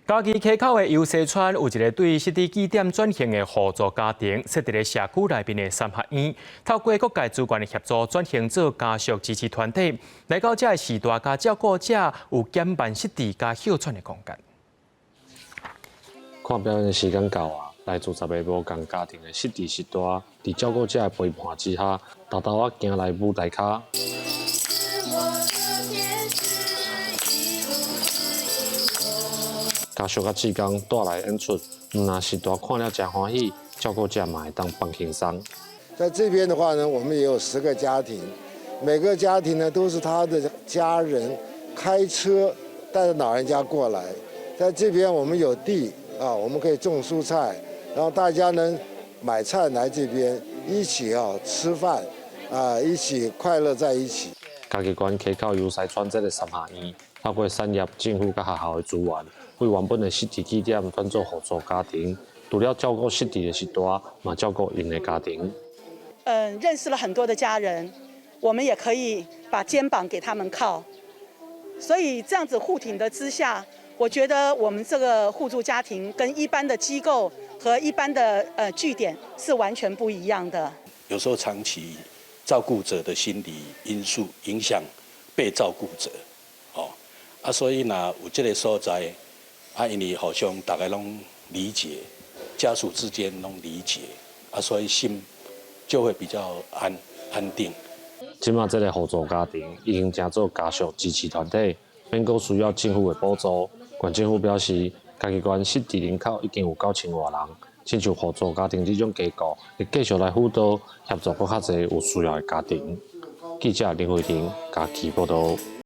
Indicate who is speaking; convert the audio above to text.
Speaker 1: 嘉義溪口的游西村有一个對失智據點轉型的互助家庭，設佇咧社區內面的三合院，透過各界資源的協助，轉型做家屬支持團體，來到這个時代，佮照顧者有減慢失智佮哮喘的空間。
Speaker 2: 看表演的時間到啊！來自10個無仝家庭的失智序大，佇照顧者的陪伴之下，沓沓仔行來舞台跤。家屬佮志工帶來演出，毋但序大看了誠歡喜，照顧者嘛會當放輕鬆。
Speaker 3: 在這邊的話呢，我們也有10個家庭，每個家庭呢都是他的家人開車帶着老人家過來。在這邊我們有地啊，我們可以種蔬菜，然後大家呢買菜來這邊一起啊吃飯，啊一起快樂在一起。
Speaker 2: 嘉義縣溪口游西村這个三合院，透過產業、政府佮學校的資源，為原本的失智據點轉做互助家庭，除了照顧失智的序大，嘛照顧𪜶的家庭。
Speaker 4: 認識了很多的家人，我們也可以把肩膀給他們靠，所以這樣子互挺的之下，我覺得我們這個互助家庭跟一般的機構和一般的據點是完全不一樣的。
Speaker 5: 有時候長期照顧者的心理因素影響被照顧者，哦，啊，所以呢有這個所在，啊，因為互相大家攏理解，家屬之間攏理解，啊，所以心就會比較安定。
Speaker 2: 這馬這个互助家庭已經成做家屬支持團體，免閣需要政府的補助。縣政府表示，嘉義縣失智人口已經有9000外人，親像互助家庭這種機構，會繼續來輔導協助閣較濟有需要的家庭。記者林慧婷嘉義報導。